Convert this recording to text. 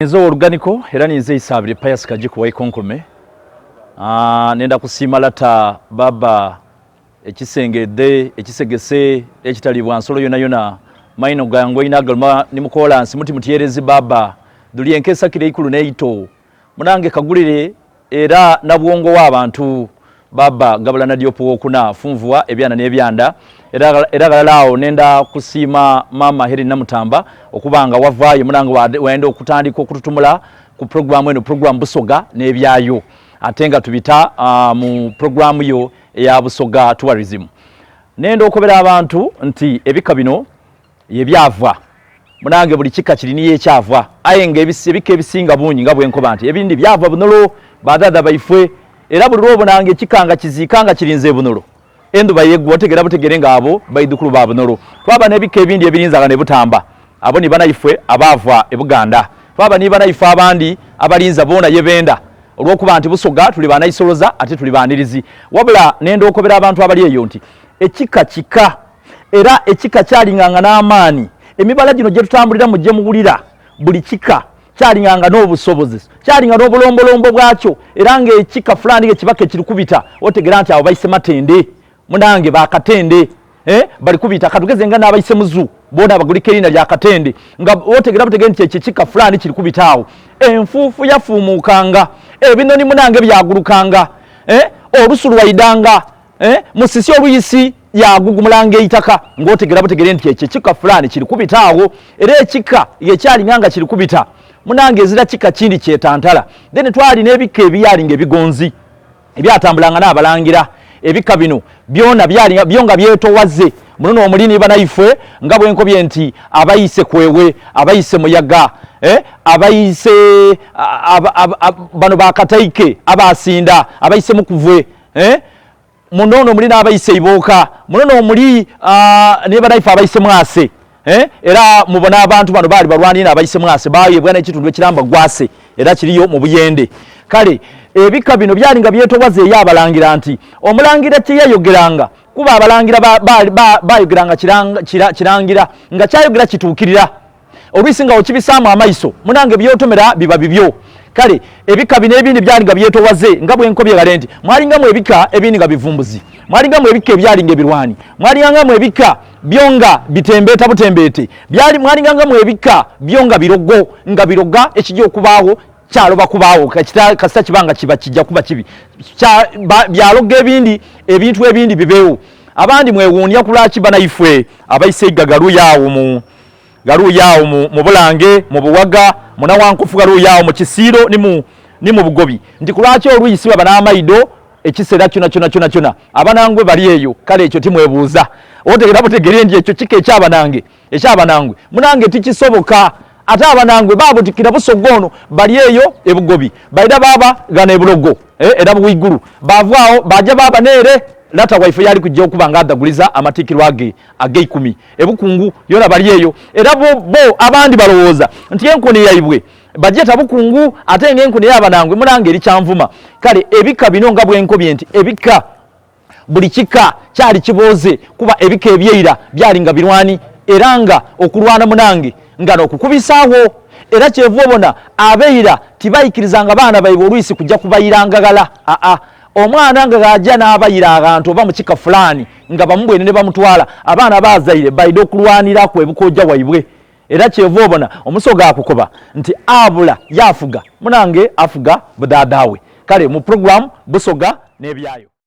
Ninze ow'oluganiko era ninze Isaabirye Pius Kagiku Waikonkome. Ah, nenda kusiima lata baba ekisengedde ekisegese ekitalibwa nsolo yona yona maino gange olina agaluma ni mukolansi muti mutyerezi baba dhuli enkesakira eikulu n'eito munange kagulire era nabwongo w'abantu baba gabula nadyopo wokuna funvua ebyana n'ebyanda era era ghalala awo nenda kusiima maama Helen Namutamba okuba nga wavaayo munange wayenda okutandika okututumula ku programu eno programu Busoga n'ebyayo ate nga tubita uh, mu programu yo eya Busoga Tourism. Nenda okobera abantu nti ebika bino ye byava munange buli kika kiri niyo ekyava aye nga ebika ebisinga bungi nga bwenkoba nti ebindi byava bunolo badada baifwe era buli lwobonanga ekika nga kiziika nga kirinze bunolo endhuba yegwa otegera butegere nga abo baidhukulu ba bunolo twaba n'ebika ebindi ebirinza nga ne butamba abo ni banaifwe abaava e Buganda twaba ni banaife abandi abalinza boona ye benda olw'okuba nti Busoga tuli banaisoloza ate tuli banirizi wabula nenda okobera abantu abali eyo nti ekika kika era ekika kyalinganga n'amaani emibala gino gye tutambulira mu gye muwulira buli kika kyalinganga n'obusobozi kyalinga n'obulombolombo bwakyo era ng'ekika fulani ekibaka ekirikubita otegera nti abo baise matende munange bakatende eh, bali kubita katugeze nga n'abaise muzu bona bagulika erina lya katende nga otegera butegere nti ekyo ekika fulani kiri kubita awo enfuufu yafuumuukanga ebinoni munange byagulukanga eh, olusu lwaidanga eh, musisi oluyisi yagugumulanga eitaka ng'otegera butegere nti ekyo ekika fulani kiri kubita awo era ekika ekyalinga nga kiri kubita munange ezira kika kindi kyetantala then twali n'ebika ebyalinga ebigonzi ebyatambulanga n'abalangira ebika bino byona byali byo nga byetowaze muno omuli ni banaifwe nga bwenkobye nti abayise kwewe abayise muyaga eh, abayise bano bakataike abasinda abayise mukuvwe eh, munono muli n'abayise ibooka munono muli uh, ne banaife abayise mwase eh, era mubona abantu bano baali balwanira abayise mwase bayebwa n'ekitundu ekiramba gwase era kiriyo mu buyende kale ebika bino byali nga byetowaze eyo abalangira nti omulangira kye yayogeranga kuba abalangira bayogeranga kirangira nga kyayogera kituukirira Olwisi nga okibisaamu amaiso munange byotomera biba bibyo. Kale ebika bino ebindi byali nga byetowaze nga bwenkobye ghale nti mwalingamu ebika ebindi nga bivumbuzi, mwalingamu ebika ebyali nga ebirwani, mwalingangamu ebika byo nga bitembeeta butembeete, byali mwalingangamu ebika byo nga birogo nga biroga ekija okubaagho kyaloba kubaagho kasita kiba nga kiba kija kuba kibi byaloga ebindi ebintu ebindi bibeewo. Abandi mwewuunia ku lwaki banaifwe abaise eigaga luya awo mu Ghaluuya agho mu, mu Bulange, mu Buwaga, mu Nawankufu, ghaluuya agho mu Kisiiro ni mu, ni mu Bugobi. Nti ku lwaki olwisi baba n'amaido ekiseera kyona kyona kyona kyona. Abanangwe bali eyo, kale ekyo timwebuuza. Otegera butegere nti ekyo kika eky'Abanange, eky'Abanangwe. Munange tikisoboka. Ate Abanangwe baabutikira Busoga ono, bali eyo e Bugobi. Baidha baaba ghano e Bulogo, eh, era Buweigulu. Baava agho baaja baaba n'ere lata waife y'ali kuja okuba nga adhaguliza amatiikirwa ge ag'eikumi. Ebukungu yona bali eyo era bo, bo abandi balowooza nti enkoni yaibwe bagyeta bukungu ate nga enkoni y'abanangwe munange eri kyanvuma. Kale ebika bino nga bwenkobye nti ebika buli kika kyali kibooze kuba ebika ebyeira byali nga birwani era nga okulwana munange nga n'okukubisaagho era kyeva obona abeira tibaikirizanga baana baibwe olwisi kujja kubayiranga ghala aa Omwana nga ghaja n'abayira aghantu oba mu kika fulaani nga bamubwene ne bamutwala, abaana b'azaire baidha okulwaniraku ebukooja waibwe. Era kyeva obona Omusoga akukoba nti abula yaafuga, munange afuga budhaadha we. Kale mu pulogulaamu Busoga n'ebyayo.